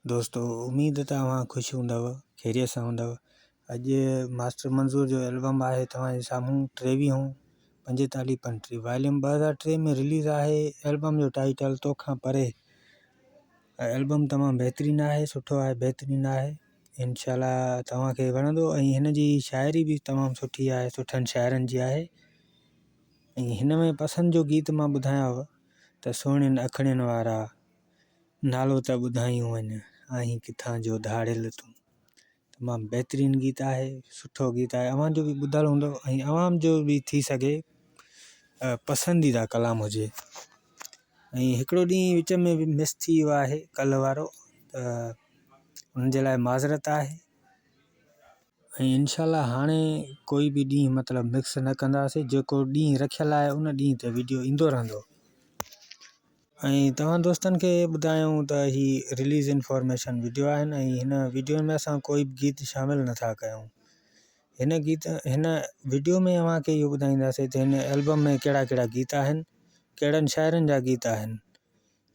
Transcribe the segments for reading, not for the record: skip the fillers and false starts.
دوستو اميد ته اوهان خوش هوندؤ خيريت سان هوندؤ. اڄ ماسٽر منظور جو البم آهي توهان جي سامهون ٽيويهون پنجيتاليهه پنٽيهه واليوم 2003 ۾ رليز آهي البم جو ٽائيٽل توکان پري البم تمام بهترين آهي سٺو آهي بهترين آهي انشاء الله توهان کي وڻندو ۽ هن جي شاعري به تمام سٺي آهي سٺن شاعرن جي آهي ۽ هن ۾ پسند جو گيت مان ٻڌايانو ته سهڻين اکڙين وارا نالو ته ٻڌايون وڃ آهين ڪٿان جو ڌاڙيل تون. تمام بهترين گيت آهي سٺو گيت آهي اوهان جو به ٻڌل هوندو ۽ عوام جو به ٿي سگهي پسنديده ڪلام هجي ۽ هڪڙو ڏينهن وچ ۾ به مس ٿي ويو آهي ڪلهه وارو ته ان جي لاء معذرت آهي ۽ انشاء الله هاڻي ڪوئي به ڏينهن مطلب مڪس نه ڪنداسين جيڪو ڏينهن رکيل آهي ان ڏينهن تي ويڊيو ايندو رهندو. ۽ توهان دوستن کي ٻڌايون ته هي رليز انفارميشن وڊيو آهن ۽ هن وڊيو ۾ اسان ڪوئي به گيت شامل نٿا ڪيون هن گيت هن وڊيو ۾ اوهان کي اهو ٻڌائينداسين ته هن البم ۾ ڪهڙا ڪهڙا گيت آهن ڪهڙن شاعرن جا گيت آهن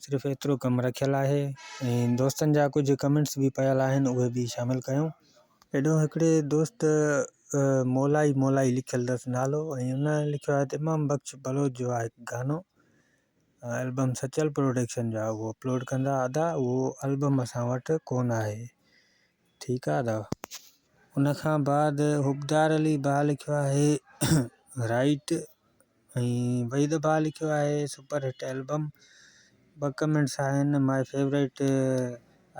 صرف ايترو ڪم رکيل آهي ۽ دوستن جا ڪجهه ڪمينٽس به پيل آهن اهي به شامل ڪيون. هيڏو هڪڙي دوست مولائي مولائي لکيل اٿس نالو ۽ ان لکيو آهي ته امام بخش بلوچ جو آهي هڪ گانو البم سچل پروڊڪشن جو آهي اهو اپلوڊ ڪندا ادا اهو البم اسان وٽ ڪونه آهي ٺيڪ آهي ادا. ان کان بعد حبدار علي ڀاء لکيو آهي رائيٽ ۽ وحيد ڀاء لکيو آهي سپر هٽ البم ٻه ڪمينٽس آهن مائي فيوريٽ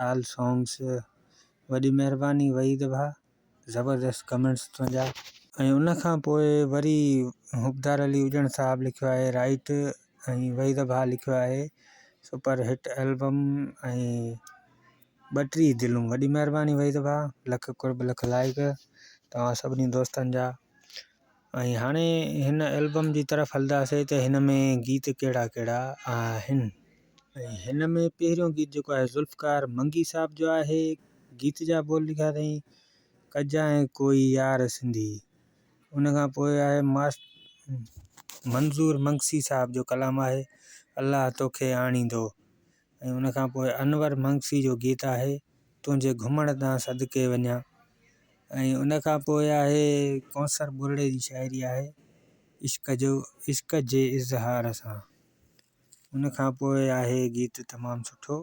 آل سانگس وڏي مهرباني وحيد ڀاء زبردست ڪمينٽس تنهنجا. ۽ ان کان پوء وري حبدار علي اڄڻ صاحب لکيو آهي رائيٽ ۽ وحيد ڀاء لکيو آهي سپر هٽ البم ۽ ٻه ٽي دلون وڏي مهرباني وحيد ڀاء لک قرب لک لائق توهان سڀني دوستن جا. ۽ هاڻي هن البم جي طرف هلنداسين ته هن ۾ گيت ڪهڙا ڪهڙا آهن. ۽ هن ۾ پهريون گيت جيڪو آهي ذوالفقار منگي صاحب جو آهي گيت جا ٻول لکيا اٿائين ڪجانء ڪوئي يار سنڌي ان کان پوء آهي منظور منگسي صاحب جو ڪلام آهي الله توکي آڻيندو ۽ ان کان پوء انور منگسي جو گيت آهي تنهنجي گهمڻ تان صدقي وڃان ۽ ان کان پوء آهي ڪوثر ٻرڙي جي شاعري آهي عشق جو عشق جي اظهار سان ان کان پوء آهي گيت تمام سٺو.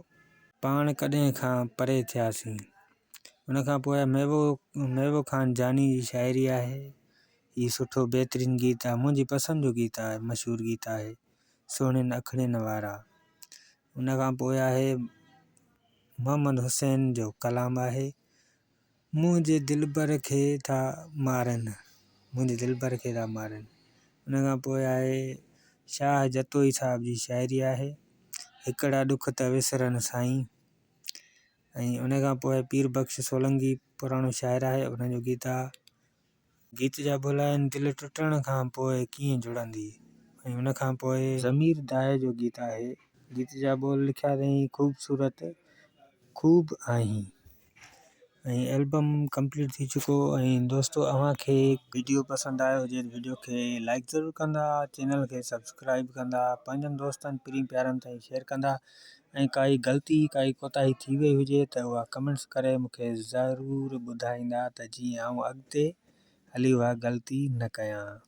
پاڻ ڪڏهن کان پري ٿياسين. ان کان پوء ميوو ميوو خان جاني جي شاعري آهي هي سٺو بهترين گيت آهي منهنجي پسند جو گيت آهي مشهور گيت آهي سهڻين اکڙين وارا ان کان پوء آهي محمد حسين جو ڪلام آهي منهنجي دلبر کي ٿا مارن منهنجي دلبر کي ٿا مارن ان کان پوء آهي شاهه جتوئي صاحب جي شاعري آهي هڪڙا ڏک ته وسرن سائين ۽ ان کان پوء پير بخش سولنگي پراڻو شاعر آهي ان جو گيت آ گيت جا ٻول آهن دل ٽٽڻ کان پوء ڪيئن جڙندي ۽ ان کان پوء ضمير داهي جو گيت آهي گيت جا ٻول لکيا اٿئي خوبصورت خوب آهين ۽ البم ڪمپليٽ ٿي چڪو ۽ دوستو اوهان کي وڊيو پسند آيو هجي ته وڊيو کي لائڪ ضرور ڪندا چينل کي سبسڪرائب ڪندا پنهنجن دوستن پرين پيارن تائين شيئر ڪندا ۽ ڪائي غلطي ڪائي ڪوتاهي ٿي وئي هجي ته اها ڪمينٽس ڪري مونکي ضرور ٻڌائيندا ته جيئن آئون اڳتي هلي اها غلطي نه ڪيان.